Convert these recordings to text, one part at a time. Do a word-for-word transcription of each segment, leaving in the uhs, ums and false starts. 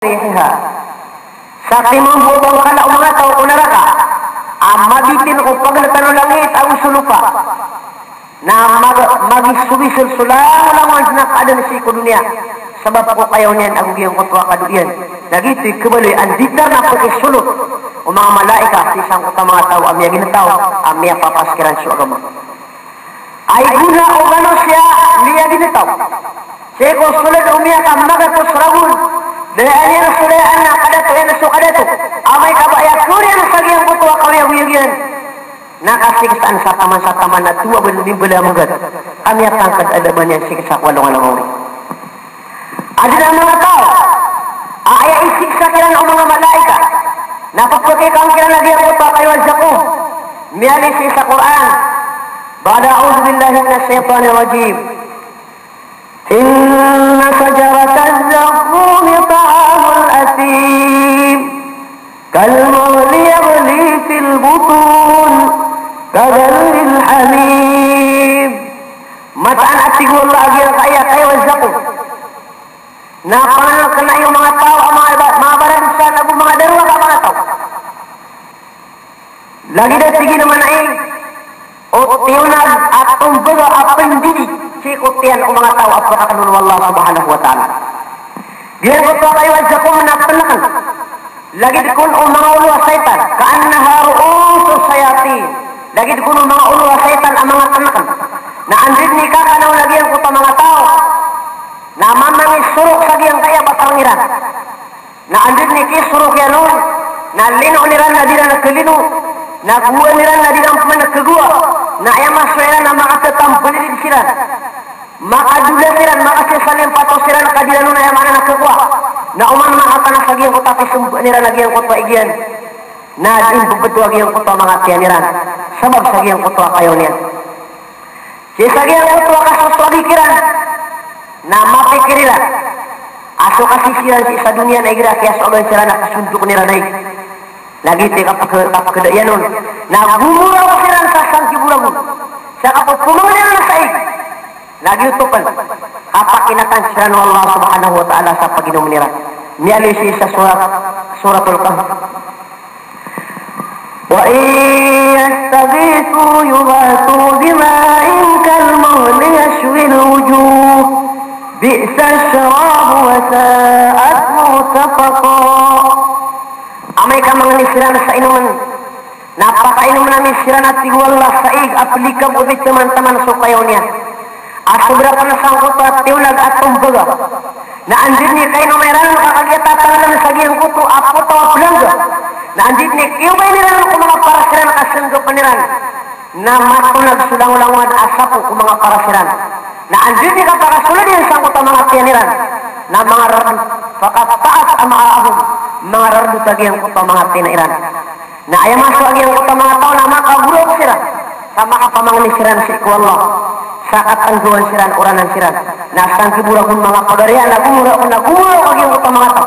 rihiha. Sa kimambo o bangkala o manga taw ko naraka a mabitin ko pagltan o langit ago so lopa. Na mag-, magisobisob so langolangon na kaadn sii ko doniya. Sabap ko kayaw niyan ago giyangkoto a kado iyan. Na giyoto i kabaloy a nditar na pakisolot o manga malaikat sii sangkoto a manga taw a miyaginetaw, a miyapapas kiran so agama. Ay gona o manosiya miyaginetaw sii ko solod o miyakamagat o sragon. Dayaan iyan so dayaan na kadato iyan so kadato. Amay ka ba aya kawri iyan sa giyangkoto a kawiyagoyag iyan, na kasiksaan sa taman sa taman na towa bo mimbala a manggat a miyatangkd a da ba niyan siksa ko alongan a mawri. Adn a manga taw a aya isiksa kiran o manga malaikat na pphakikang kiran a giyangkoto a kayo a zakum. Miyaaloy sii sa Qur'an, ba'da a'udhu billahi minash shaytanir rajim. Inna shajaratal zaqqumi ta'amul athim. Kal muhli yaghli fil butun. Kaghalyil hamim. Mataan a tig o Allah a giyangkaya kayo a zakum na pangnngkna o manga taw a manga ba-, manga baradosa ago manga darowaka a manga taw. Lagid a tig iyan a manay o tiyonag a tombaga a pndidi sii ko tiyan o manga taw a pkakn on o Allah subhanahu wa ta'ala. Giyangkoto a kayo a zakum na tnakn. Lagid kon o manga olo a shaytan, ka'annaha ru'usu shayatin. Lagid kon o manga olo a shaytan a manga tnakn. Na anda dn i kakana on a giyangkoto a manga taw na mamangisorok sa giyangkaya batang iran. Na anda dn i kisorok iyan on, na linoon iran na di iran kalino, na gowaan iran na di iran pman kagowa, na aya masowa iran na makatatampalilid siran, makadola siran, makasisalimpato siran ka di iran on aya maana na kagowa. Na oman makapana sa giyangkoto a kismbaan iran a giyangkoto a ig iyan, na di mbabto a giyangkoto a manga tiyan iran, sabap sa giyangkoto a kayaw niyan. Sii sa giyangkoto a kasosoagi kiran na mapikir iran a so kasisi iran sii sa doniya na igira kiyasoagan siran na kasondokn iran a ig. Na giyoto i kapk-, kapkada iyan on na gomoraok siran sa sanggibo ragon sa kapphmangni iran sa ig. Na giyoto pn a pakinatan siran o Allah subhanahu wa ta'ala sa paginom iran. Miyaaloy sii sa surat, Suratul Kahf. Wa in yastaghithu yughathu bima'in kalmuhli yashwil wujuh, bi'sash sharabu wa sa'at murtafaqa. Amay ka mangni siran sa inoman, na pakainom ami siran a tig o Allah sa ig a plikab o di taman-taman so kayaw niyan. A sobra pn sangkoto a tiyonag a tombaga. Na anda dn i kainom iran ka kagiya tatanglan sa giyangkoto a potaw a plangga. Na anda dn i kiyobain iran ko manga paras iran ka snggapan iran na matonag so langolangon a sapo ko manga paras iran. Na anda dn i kapakasolod iyan sangkoto a manga tiyan iran na manga rardot. Faqatta'at am'a'ahum, manga rardot a giyangkoto a manga tiyan iran. Na aya masowa a giyangkoto a manga taw na makagoraok siran sa makapamangni siran sii ko Allah, sa katanggawan siran, oranan siran. Na sanggibo ragon manga pagariya na gomoraok, na gomoraok a giyangkoto a manga taw.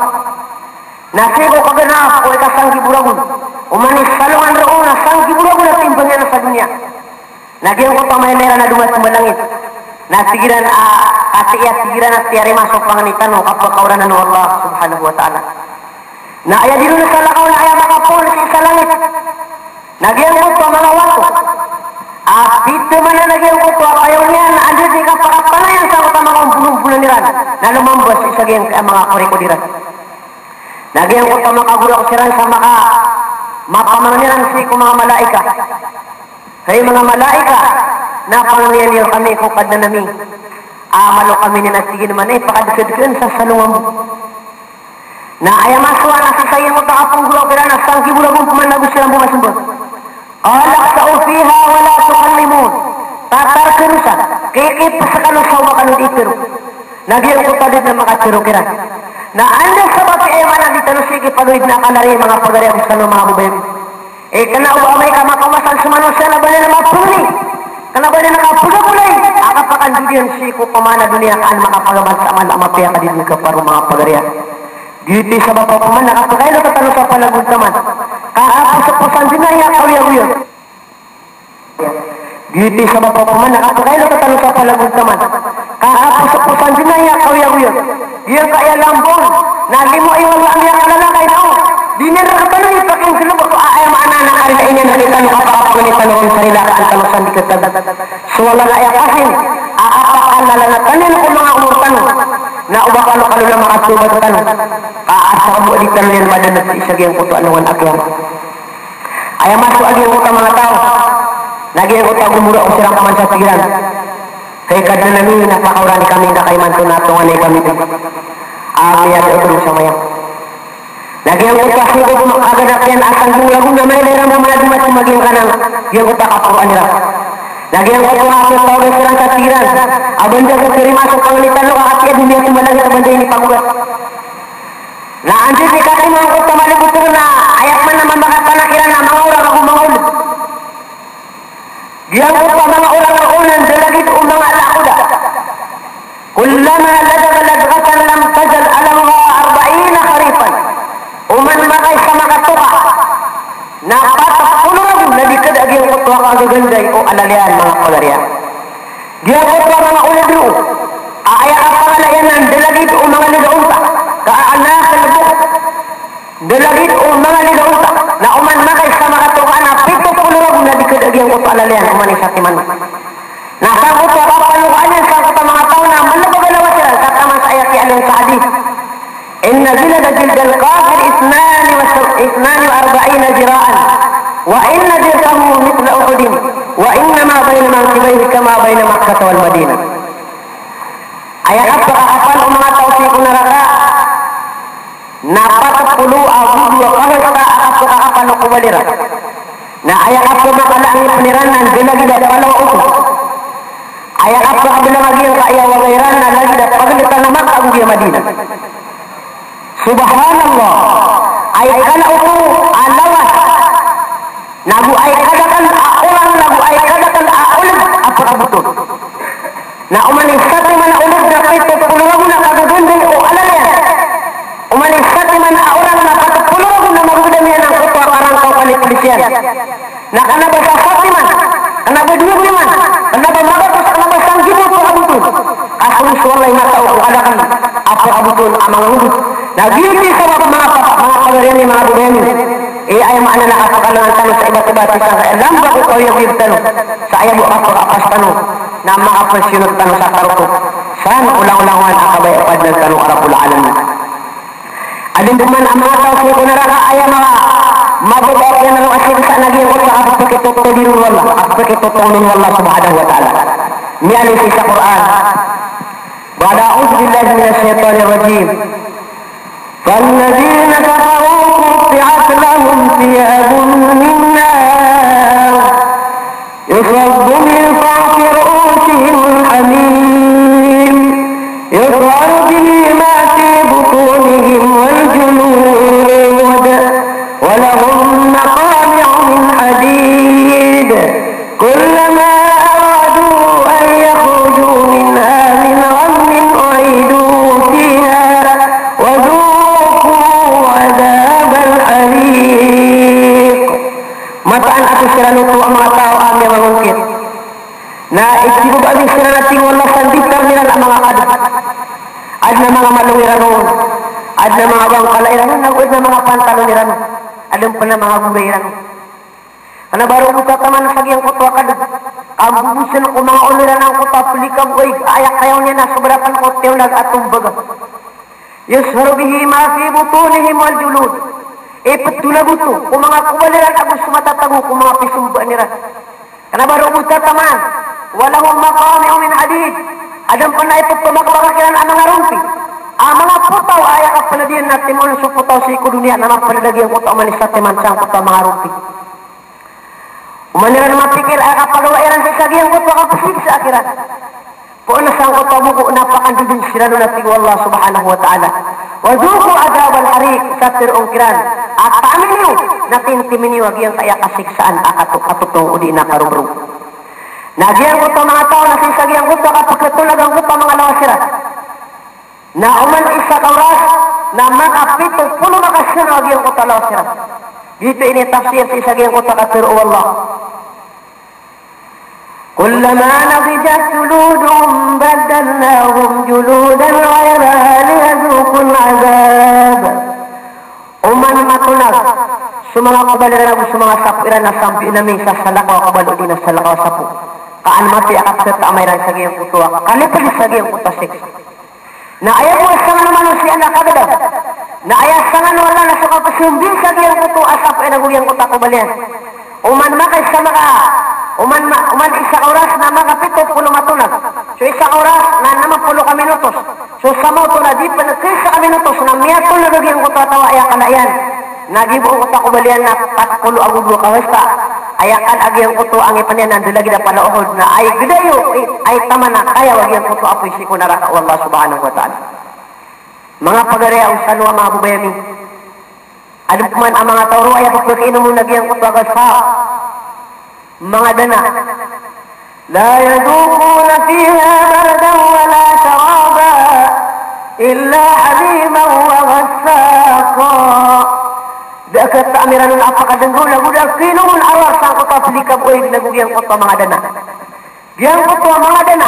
Na sii ko kaganap o ikasanggibo ragon, oman i salongan roo na sanggibo ragon a timbang iyan sa doniya. Na giyangkoto a mailay iran a domat sa langit. Na tig iran a, a tig iyan, tig iran a tiyarima so pangni tano, kapakaoranan o Allah subhanahu wa ta'ala. Na aya di ron salakaw na aya makapoon sii sa langit. Na giyangkoto a manga wato a pithamanan a giyangkoto a kayaw niyan, na anda dn i kapakapanayan sangkoto a manga ombonombonan iran na lomamba sii sa giyangkaya manga korikod iran. Na giyangkoto a makagoraok siran sa maka, mapamangni iran sii ko manga malaikat. Hay manga malaikat, na pangnian iyo kami ko Kadnan ami a malo kami niyan a tig iyan man a ipakadkadkaan sa salongan bo. Na aya masowa na sii sa giyangkoto a kapnggoraok iran na sanggibo ragon pman ago siran bo masmbag. Qala ikhsa'u fiha wa la tukallimun. Tatar kano san, kikipes kano sa oba kano dii tero. Na giyangkoto a da dn a makaterok iran. Na anda sabap i aya maana di tano sii kipagawid na akal ari manga pagari ago skano manga babay ami. Eh, kna o ba amay ka makaoma san so manosiya na ba niyan mapangni, kna ba niyan kapagagolay a kapakandod iyan sii ko pamana doniya ka an makapagaman sa amal a mapiya ka di dn kaparo manga pagari. Giyoto i sabap a pman na kapakailota tano sa panagontaman ka kaposaposan dn aya kaoyagoyag. Giyoto i sabap a pman na kapakailota tano sa panagontaman ka kaposaposan dn aya kaoyagoyag. Giyangkaya lambong Na limo i wala a miyakalala kay na o. Di niyan rktano i pakinselebek a aya maana na karina iyan na di tano kapakapoon i tano ron sa rila ka an tano sa di ketag. So wala na aya kasin a kapakalala na tano iyan ko manga omor tano. Na o ba kano kano na makatobat tano. Ka asar bo a di tano iyan madanat sii sa giyangkoto a alongan a kiyamat. Aya maso a giyangkoto a manga taw na giyangkoto a gomora o siran paman sa tig iran. Hay Kadnan ami, na pakaorani kami ngka ka imanto na tonganay kami dn a miyada o dn sa maya. Na giyangkoto a sii ko pmakaganap iyan a sanggolagola na mailay iran bo man a di mato magiyangkanan giyangkoto a kaporoan iran. Na giyangkoto a kaptaw siran sa tig iran a banda sa karima so pangnita no ka katii a di niyan tomalagid a banda ini pagorat. Na anda i katii mangkoto a maligoto na aya pman a mamakapanak iran na manga orang ago manga oled. Giyangkoto a manga orang ago oled na da lagid o manga ala a koda. Kullama ladagha ladghatan lam tazal alayha arba'ina kharifan. Oman makaisa makatoka na pat polo ragon na di kada giyangkoto a kagaganday o alaliyan, manga pagariya. Giyangkoto a manga oled roo a aya kapangala iyan na da lagid o manga liga onta, ka a na kalbok. Da lagid o manga liga onta, na oman makaisa makatoka na pito polo ragon na di kada giyangkoto a alaliyan, oman i satiman. Na sangkoto a kapanokaan iyan sangkoto a manga taw na malbag a lawas iran, sa taman sa aya kiyaaloy sa hadith. Inna jilda jildal kafir ithnani wa sab-, ithnani wa arba'ina zira'an. Wa inna dir'ahu mithla Uhudin. Wa inna ma bayna mankibayhi kama bayna Makkah wal Madinah. Aya kapakakapal o manga taw sii ko naraka na pat polo ago dowa ka hekta a kapakakapal o kobal iran. Na aya kapakakapal o kobal iran na da lagid a palaw a oto. Aya kapakakapal a giyangkaya waga iran na lagid a pagltan a Makkah ago giya Madinah. Subhanallah. Aya kala oto a lawas. Nago aya kadakl a orang, nago aya kadakl a oled a pkaboton. Na oman i satiman a oled na pito polo ragon a kagaganday o alaliyan. Oman i satiman a orang na pat polo ragon a magagdam iyan angkoto a karangkaw kalipolis iyan. Na kna ba sa satiman, kna ba dowa timan, kna ba magatos, kna ba sanggibo a pkaboton. Ka so walay matao ko kadakl a pkaboton a manga ngodot. Na giyoto i sabap, manga papa, manga pagariya mi, manga babay ami. Aya maana na kapakalangan tano sa ibat-ibat i sangkaya lamba ko kaoyagoyag tano sa aya bo a kapakapas tano na makapasyonot tano sa karokop san o langolangowan a kabaya a padnan tano a Rabbul Alamin. Adn pman a manga taw sii ko naraka a aya manga mababa a kiyanaro a siksa na giyangkoto a kapakitotodir o Allah, a kapakitotodir o Allah subhanahu wa ta'ala. Miyaaloy sii sa Qur'an. Ba'da a'udhu billahi minash shaytanir rajim. فالذين كفروا قطعت لهم ثياب من نار يصب من فوق رؤوسهم الحميم يصهر به ما في بطونهم والجلود ولهم مقامع من حديد كلما أرادوا أن يخرجوا منها من غم أعيدوا فيها وذوقوا عذاب الحريق. Mataan a so siran oto a manga taw a miyangangongkit na itibabaan siran a tig o Allah sa nditar iran a manga kadep. Adn a manga malong iran on, adn a manga bangkala iran on, adn a manga pantalon iran on, adn pn a manga goray iran on. Kna ba roo bo tataman sa giyangkoto a kadep, ka mbobosn ko manga olo iran angkoto a plikaboay a aya kayaw niyan na sobra pn ko tiyawlag a tombaga. Yusharu bihi ma fi butunihim wal julud. Iptolab oto ko manga kobal iran ago so matatago ko manga pisombaan iran. Kna ba roo bo tataman. Wa lahum maqami'u min hadid. Adn pn a iptomakbaka kiran a manga rompi a manga potaw a aya kapnd iyan na timoon so potaw sii ko doniya na mapnd a giyangkoto a manis a timan sangkoto a manga rompi. Oman iran mapikir a kapagawa iran sii sa giyangkoto a kapsiksaa kiran. Poon sangkoto a boko na pakandodon siran on a tig o Allah subhanahu wa ta'ala. Wa dhuqu adhabal hariq, sa tharoon kiran a taami niyo, na tintimin iyo a giyangkaya kasiksaan a kato-, katotong odi na karomrom. Na giyangkoto a manga taw na sii sa giyangkoto a kapakatolad angkoto a manga lawas iran. Na oman isa ka oras na makapito polo makasiyano a giyangkoto a lawas iran. Giyoto i initafsir sii sa giyangkoto a katharo o Allah. Kullama nadijat juluduhum baddalnahum juludan ghayraha liyadhuqul adhab. So manga kobal iran ago so manga sapo iran na sambian ami sa salakaw a kobal odi na salakaw a sapo. Ka an mati a kapsat a amay iran sa giyangkoto a kalipid sa giyangkoto a siksa. Na aya bo a sangano o manosiya na kagdam. Na aya sangano o Allah na so kapsambi sa giyangkoto a sapo iyan ago giyangkoto a kobal iyan. Oman makaisa maka, oman ma-, oman isa ka oras na makapito polo matolag. So isa ka oras na nm polo ka minutos. So samaoto na di pn kaisa ka minutos na miyatolag a giyangkoto a taw a aya kala iyan. Na giyoto a kobal iyan na pat polo ago dowa ka basta. Aya kala a giyangkoto a ngipn iyan na da lagid a pala Uhud na aya gdayo, aya taman a kayaw a giyangkoto a apoy sii ko naraka o Allah subhanahu wa ta'ala. Manga pagari a osano a manga babay ami. Adn pman a manga taw roo a aya pphakainomn a giyangkoto a gaspa. Manga dana. La yadhuquna fiha bardan wala sharaba illa hamiman wa ghassaqa. Da a kataamiran on a pakadnggaw nago da a kainomn a rowar sangkoto a plikabooy nago giyangkoto a manga dana. Giyangkoto a manga dana.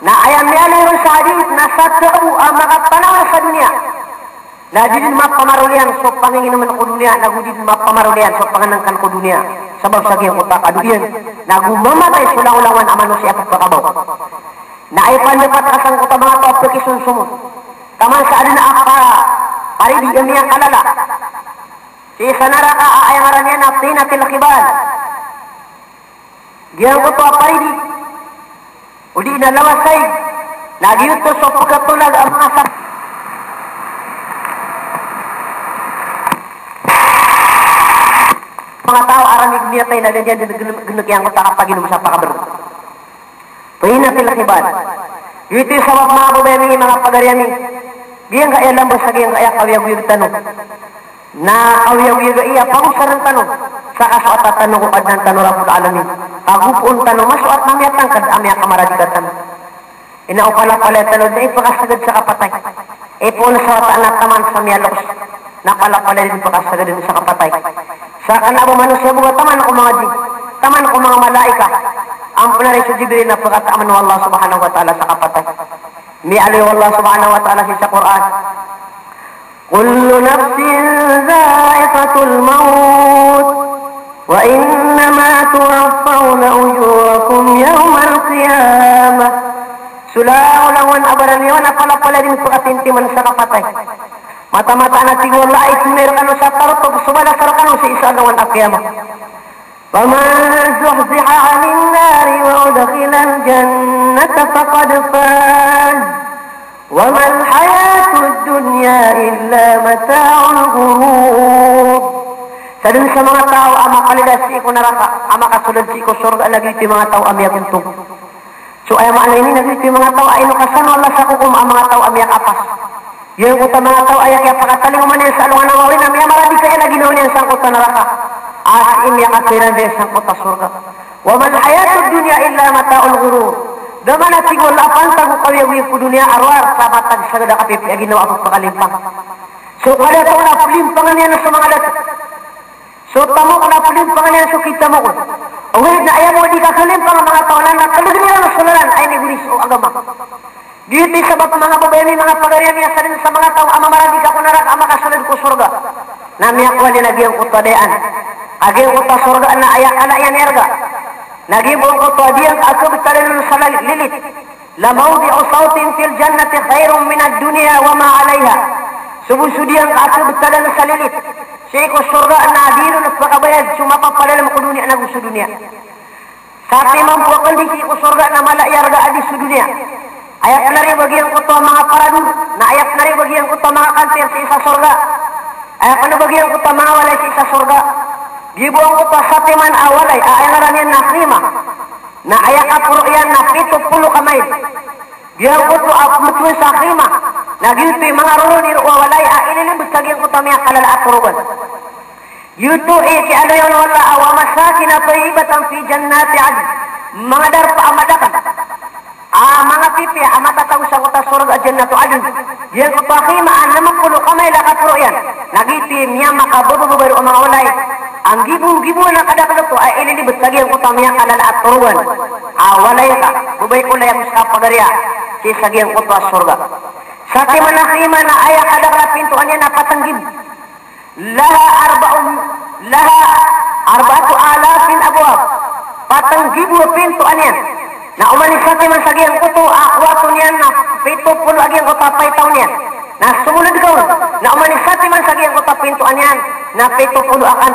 Na aya miyaaloy ron sa hadith na sa taw a makapanaw sa doniya. Na di dn mapamaroliyan so panginginomn ko doniya, nago di dn mapamaroliyan so pangnngkn ko doniya. Sabap sa giyangkoto a kado iyan, nago mamatay so langolangon a manosiya a pphakabaw. Na aya pandapat a sangkoto a manga taw a pkisonsomon. Taman sa adn a pa-, paridi a miyakalala. Sii sa naraka a aya ngaran iyan na tinatil khibal. Giyangkoto a paridi, odi na lawas a ig, na giyoto so pkatolag a manga sap-, manga taw a ramig miyatay na da niyan dn gn-, gnk giyangkoto a kapaginom sa pakabrg. Tinatil khibal. Giyoto i sabap manga babay ami, manga pagari ami. Giyangkaya lamba sa giyangkaya kawiyagoyag tano. Na kawiyagoyag a iya pagosarn tano sa kasoat tano ko Kadnan tano Rabbul Alamin. Kagopoon tano masoat na miyatangkd a miyakamaradika tano. Ino palapalaya tano na ipakasagad sa kapatay. Ipoon sa wata na taman sa miyaloks. Na palapalaya dn pakasagadn sa kapatay. Sa kna a ba manosiya bo ka taman ko manga jinn, taman ko manga malaikat. Ampnn ari so Jibril na pkataamn o Allah subhanahu wa ta'ala sa kapatay. Miyaaloy o Allah subhanahu wa ta'ala sii sa Qur'an. Kullu nafsin dha'iqatul mawt, wa innama tuwaffawna ujurakum yawmal qiyamah. So langolangon a baraniyawa na palapalaya dn pakatintiman sa kapatay. Mataan-mataan a tig o Allah a itmer kano sa tarotop so balas rkano sii sa alongan a qiyamah. Faman zuhziha 'anin nari wa udkhilal jannata faqad faz. Wa mal hayatud dunya illa mata'ul ghurur. Sadn sa manga taw a makalaya sii ko naraka a makasold sii ko sorga na giyoto i manga taw a miyagontong. So aya maana ini na giyoto i manga taw a inokasan o Allah sa kokom a manga taw a miyakapas. Giyangkoto a manga taw a aya kiyapakatalingoma niyan sa alongan a mawri na miyamaradika iyan a ginawa niyan sangkoto a naraka. A sii miyakasairan iyan sangkoto a sorga. Wa mal hayatud dunya illa mata'ul ghurur. Da man a tig o Allah a pantag o kawiyagoyag ko doniya a rowar sa matag sagad a kapipiya ginawa a pphakalimpang. So kada taw na plimpangn iyan so manga dato. So tamok na plimpangn iyan so kitamokn. Ogaid na aya bo a di kakalimpang a manga taw na na kldgn iran so lalan a inigori so agama. Giyoto i sabap manga babay ami, manga pagari ami, a sadn sa manga taw a mamaradika ko naraka a makasold ko sorga na miyakowaan iyan a giyangkoto a dayaan. A giyangkoto a sorga na aya kala iyan i arga na giyoto a diyangka a khabtadan on sa lal-, lilit. La mawdi'u sawtin fil jannati khairun minad dunya wa ma 'alayha. So bo so diyangka a khabtadan sa lilit sii ko sorga na di ron pakabayad so mapapadalm ko doniya nago so doniya. Satiman bo a kandisi ko sorga na mala i arga a di so doniya. Aya pn ari ba giyangkoto a manga parador, na aya pn ari ba giyangkoto a manga kantir sii sa sorga. Aya pn ba giyangkoto a manga walay sii sa sorga. Giyoto angkoto a satiman a walay a aya ngaran iyan na khimah. Na aya kaporo iyan na pito polo ka mail. Giyangkoto a pmbtowan sa khimah. Na giyoto i manga roroni roo a walay a ililibot sa giyangkoto a miyakalala a torogan. Giyoto i kiyaaloya on o Allah a wa masakina tayyibatan fi jannati adn. Manga darpa a madakl a manga pipiya a matatago sangkoto a sorga a Jannatu Adn. Giyangkoto a khimah a nm polo ka mail a kaporo iyan. Na giyoto i miyamakababababaro a manga walay a nggibo-nggibo a kadakl oto a ililibot sa giyangkoto a miyakalala a torogan a walay ka, babay ko lay ago ska pagariya, sii sa giyangkoto a sorga. Satiman a khimah na aya kadakl a pintoan iyan na pat nggibo. Laha arba'u, Laha arba'atu alafin abwab. Pat nggibo a pintoan iyan. Na oman i satiman sa giyangkoto a kowa niyan na pito polo a giyangkoto a paitaw niyan. Na somold ka on. Na oman i satiman sa giyangkoto a pintoan iyan na pito polo a kan